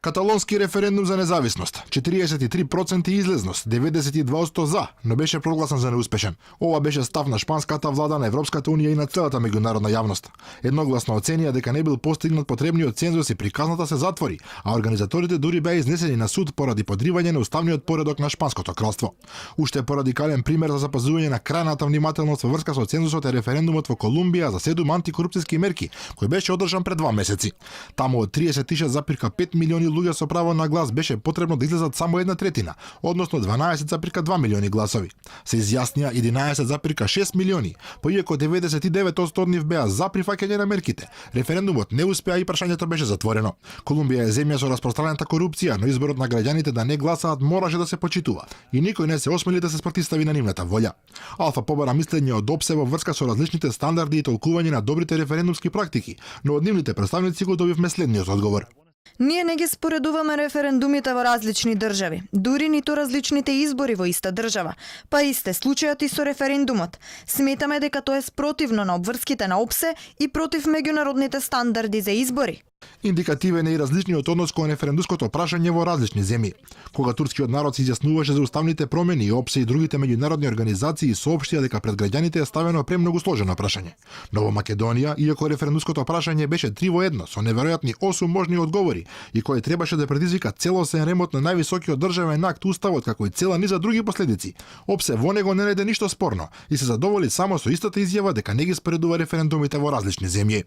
Каталонски референдум за независност. 43% излезност, 92% за, но беше прогласен за неуспешен. Ова беше став на шпанската влада, на Европската унија и на целата меѓународна јавност. Едногласно оценија дека не бил постигнат потребниот цензус и приказната се затвори, а организаторите дури беа изнесени на суд поради подривање на уставниот поредок на Шпанското кралство. Уште порадикален пример за запазување на крајната внимателност во врска со цензусот е референдумот во Колумбија за 7 антикорупцијски мерки, кој беше одржан пред 2 месеци. Таму од 36,5 милиони луѓе со право на глас беше потребно да излезат само 1/3, односно 12,2 милиони гласови. Се изјаснија 11,6 милиони, поиако 99% од нив беа за прифаќање на мерките. Референдумот не успеа и прашањето беше затворено. Колумбија е земја со распространета корупција, но изборот на граѓаните да не гласаат мораше да се почитува и никој не се осмели да се спротивстави на нивната волја. Алфа побара мислење од ОПСЕ во врска со различните стандарди и толкување на добрите референдумски практики, но од нивните представници го добивме следниот одговор. Ние не ги споредуваме референдумите во различни држави, дури ниту различните избори во иста држава, па исте случајот и со референдумот. Сметаме дека тоа е спротивно на обврските на ОПСЕ и против меѓународните стандарди за избори. Индикативен е и различниот однос кон референдумското прашање во различни земји. Кога турскиот народ се изјаснуваше за уставните промени, ОПСЕ и другите меѓународни организации соопштија дека пред граѓаните е ставено премногу сложено прашање. Но во Македонија, иако референдумското прашање беше 3 во 1 со неверојатни 8 можни одговори и кој требаше да предизвика целосен ремонт на највисокиот државен акт уставот како и цела низа други последици, ОПСЕ во него не најде ништо спорно и се задоволи само со истата изјава дека не ги споредува референдумите во различни земји.